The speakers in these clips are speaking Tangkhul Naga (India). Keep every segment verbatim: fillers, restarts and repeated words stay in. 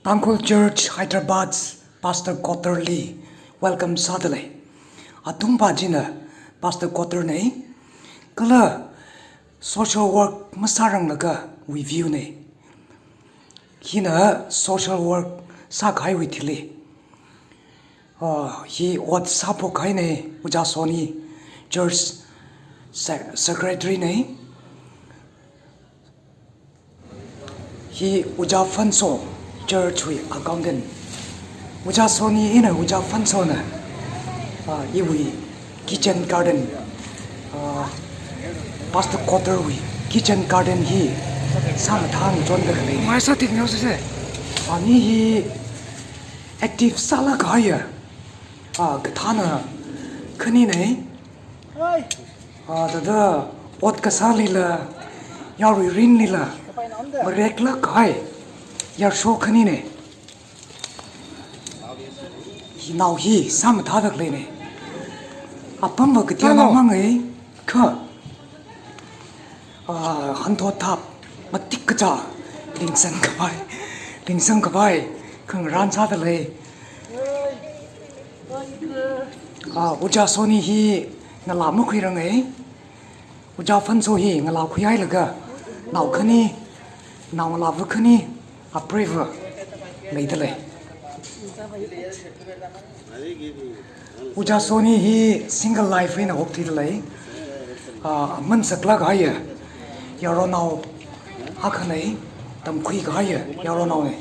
Tangkhul Church Hyderabad Pastor Quarter li welcome sādalei. Athumva china Pastor Quarter nei, kala social work masāranglaga view nei. Hina social work sākahaiwui thili. Ah, hi ot sāphok kahai nei, Ojā Soni, church se-, secretary nei. Hi Ojā Fanso, church wui accountant. Ojā Soni eina Ojā Fansona, ah, iwui kitchen garden, ah, Pastor Quarter wui kitchen garden hi sāmathāchonda khalei. Mai sātik neo sese. Ani hi active sālāk kahaiya, ah, kathāna khani nei. Ah, thāda ot kasālila, yarui rinlila, mareklāk kahai yarsho khani nei. Hi nao hi sāmathāda khalei nei. Apamva katia mang mang ei, kha. Ah, hanthot thap matik kachā, lingsang khavai, lingsang khavai, khangarān sādalei. Ah, Ojā Soni hi ngalā makhuirang ei. Ojā Fanso hi ngalā khuihailaga, nao khani, naongalāva khani, apreiva leidalei. Ojā Soni hi single life eina okthuidalei. Ah, aman saklāk kahaiya yaronao akha nei, tamkhui kahaiya yaronao nei.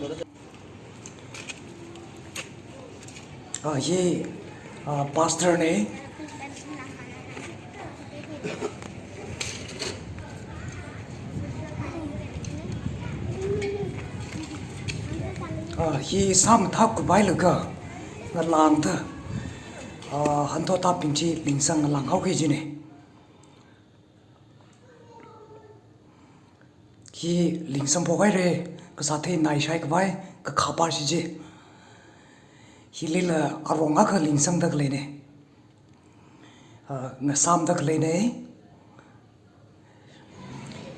Ah, hi, ah, pastor nei. Ah, hi sāmathā kuphailaga ngalāngda, ah, hanthot thapbing chi lingsang ngalāng haoki ji nei. Hi lingsang phok haira, kasā theinai shai khavai, kakhapa shi ji. Hilila arong akha lingsangda khalei nei. Ah, ngasāmda khalei nei.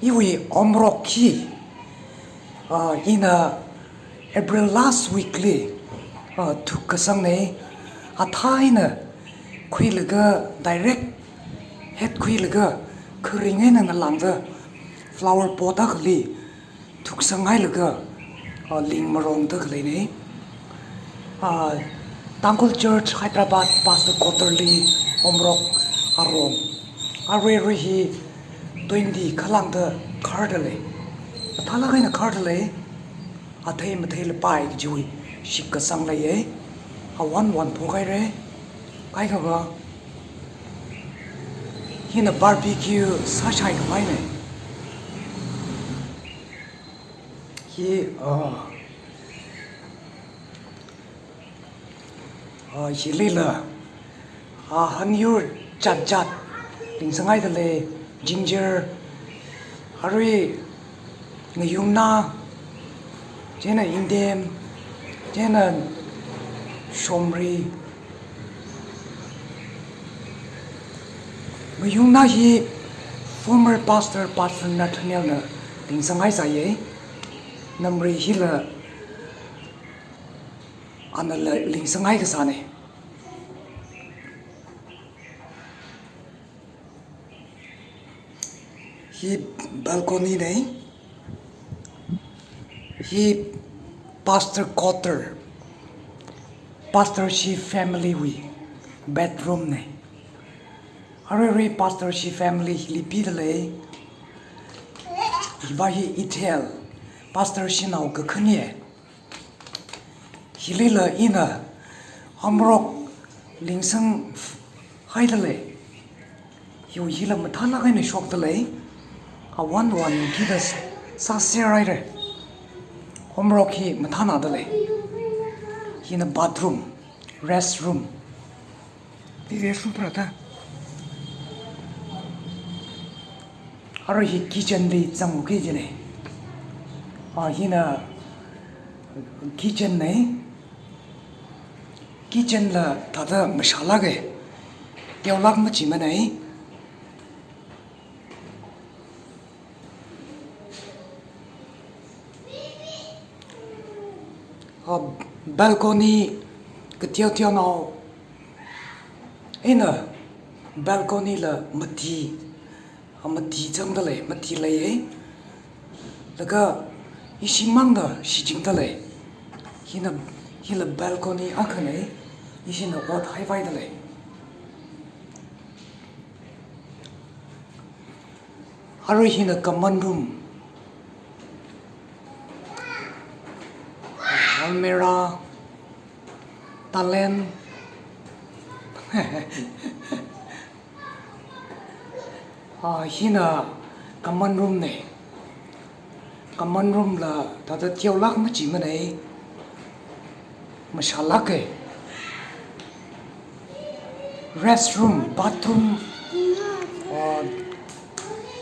Iwui omrok hi, ah, ina April last week li, ah, thukkasang nei, athā eina khuilaga direct hetkhuilaga kharing eina ngalāngda flower pot akhali thuksang hailaga, ah, ling marongda khalei nei. Ah, Tangkhul Church Hyderabad Pastor Quarter li omrok arong. Aruirui hi twenty khalāngda khardalei. Athālāk eina khardalei. Athei mathei lapai kajiwui shitkasang leiya. Awan wan phok haira. Kaikhava hina barbecue sāshai khavai nei. Hi, ah, ah, hilila, ah, hanyur jat jat lingsang haidalei, ginger, arui ngayungnā, chieina indem, chieina shomri. Ngayungnā hi former pastor, Pastor Nathaniel na lingsang haisāya. Namri hila anala lingsang haikasā nei. Hi balcony nei. Hi pastor quarter. Pastor shi family wui bedroom nei. Aruirui pastor shi family hili pidalei. Hiva hi Ethel, pastor shinao kakhane. Hilila ina amrok lingsang haidalei. Hiwui hila mathālāk eina shokdalei. Awan wan kida sāser haira. Amrok hi mathānādalei. Hina bathroom, restroom. Hi restroom pharāda. Arui hi kitchen li zangki jine. Ah, hina kitchen nei. Kitchen la thāda mashālāka. Teolāk machimanei. Ah, balcony kateoteonao eina balcony la mati, ah, mati zangda lei, mati leiya. Laga ishimangna shichinda lei. Hina, hila balcony akhana, ishina ot haivaida lei. Arui hina common room. Almirah, talent. Ah, hina common room na. Common room la thāda teolāk machimanei. Mashālāka. Restroom, bathroom, ah,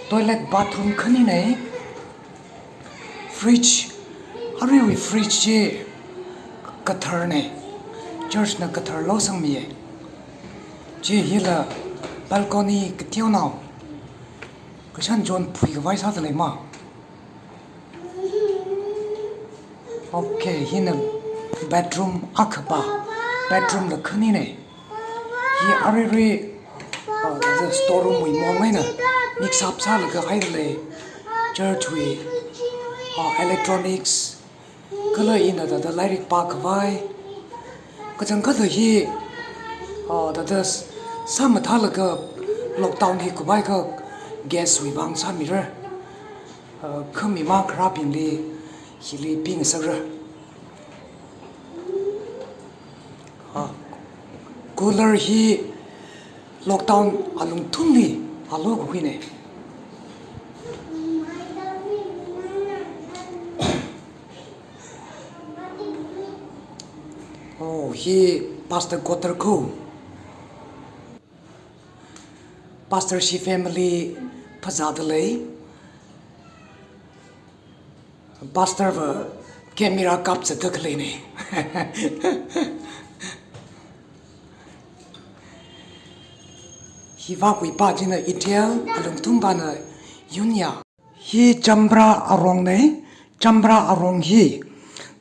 toilet, bathroom khaninei. Fridge, aruiwui fridge chi katharnei. Church na katharlo sangmiya. Chi hila balcony kateonao. Kashan John phui khavai sāda lei ma. Okay, hina bedroom akhapa. Bedroom la khaninei. Hi aruirui, ah, the storeroom wui mong eina mix up sālaga haida lei. Church wui, ah, electronics, kala ina thāda lairik pākhavai. Kachangkhatta hi, ah, thāda s-, sāmathālaga lockdown hi khuivai kha guest wui vang sāmira. Ah, khami makharābingli hili pingasakra. Ah, cooler hi lockdown alungthungli alo kahuinei. Oh, hi pastor quarter ko. Pastor shi family phazāda lei. Pastor va camera kapzatda khaleinei. Hi vākhuipa china Ethel, alungthungpana Yunya. Hi Chambra Arongnei, Chambra Arong hi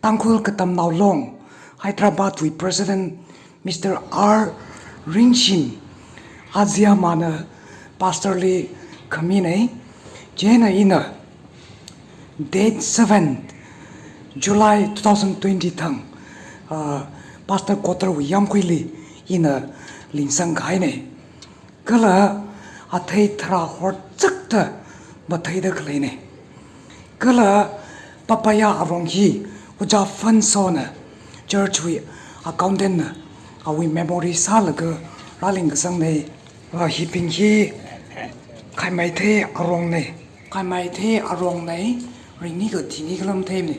Tangkhul Katamnao Long, Hyderabad wui President Mister R Ringshim Aziamana pastor li khaminei. Chieina ina date seven July two thousand twenty thang, ah, pastor quarter wui yamkhuili ina lingsangkahainei. Kala athei tharā horchakta matheida khaleinei. Kala Papaya Arong hi Ojā Fansona church wui accountant na awui memory sālaga rāling kasangnei. Ah, hibing hi Khaimaithei Arongnei. Khaimaithei Arongnei, ringni kathini kala matheimana.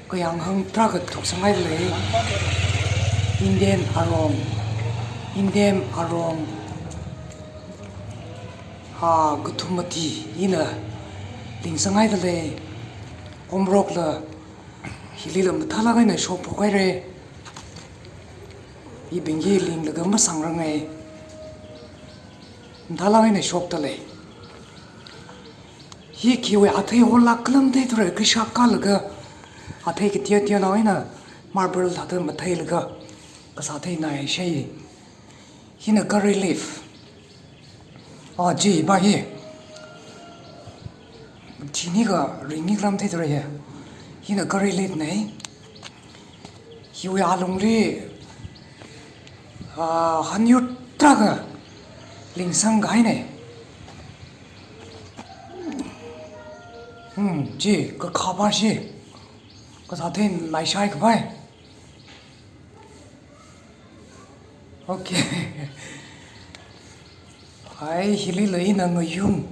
Kayāng hang tarākha thuksanghai lei. Inden Arong, Indem Arong. Ha, kathum mati ina lingsanghaida lei. Omrokla hilila mathālāk eina shokphokhaira. Ibing hi linglaga masangranga. Mathālāk eina shokta lei. Hi khiwui athei horlāk khala matheithura, kashak kālaga athei kateoteonao eina marble thāda matheilaga kasā theinai shai. Hina curry leaf. Ah, chi ba hi. Thini kha ringni kala matheithura hi. Hina curry leaf nei. Hiwui alungli, ah, hanyut tarākha lingsangkahainei. Hmm, chi kakhapa shi. Kasā theinaishai khavai. Okay. Ai, hilila ina ngayung,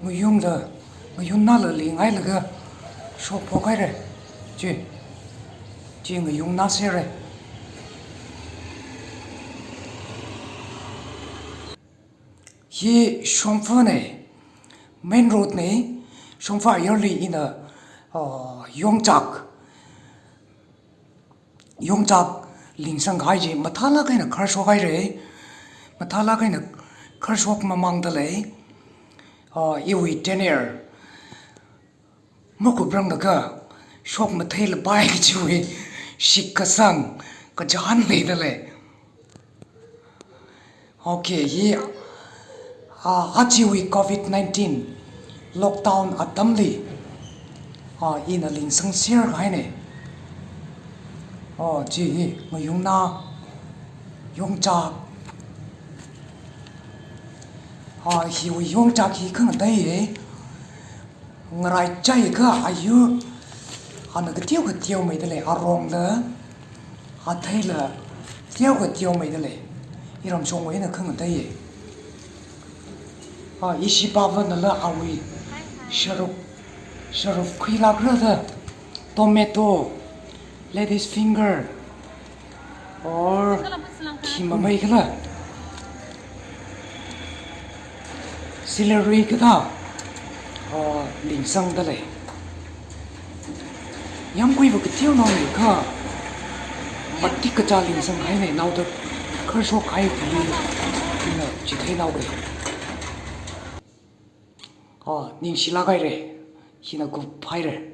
ngayungla, ngayungnala linghailaga shokphokhaira. Chi, chi ngayungna sera. Hi shongfa nei, main road nei, shongfa ayarli ina, ah, yongchak. Yongchak lingsangkahai chi mathālāk eina kharshokhaira, mathālāk eina kharshok mamangda lei, ah, iwui tenure makupranglaga Shok mathei lapai kachiwui shitkasang kachihān leidalei. Okay, hi, ah, achiwui covid nineteen lockdown atamli, ah, ina lingsangser kahainei. Oh, chi hi ngayungna yongchak. Ah, hiwui yongchak hi khangateiye. Ngarai chai kha ayur, ana kateo kateomeidalei, arongla, atheila, teo kateomeidalei. Iramshongwui eina khangateiye. Ah, ishi pāva nala awui sharuk, sharuk khuilākra da, tomato, ladies finger, or khi mamei khala, celery kathā, ah, lingsangdalei. Yāmguiva kateonaolei kha, matik kachā lingsang kahainei, naoda kharshok kahai kali, ina chitheinao khalei. Ah, ningshilāk haire, hina kuphaire.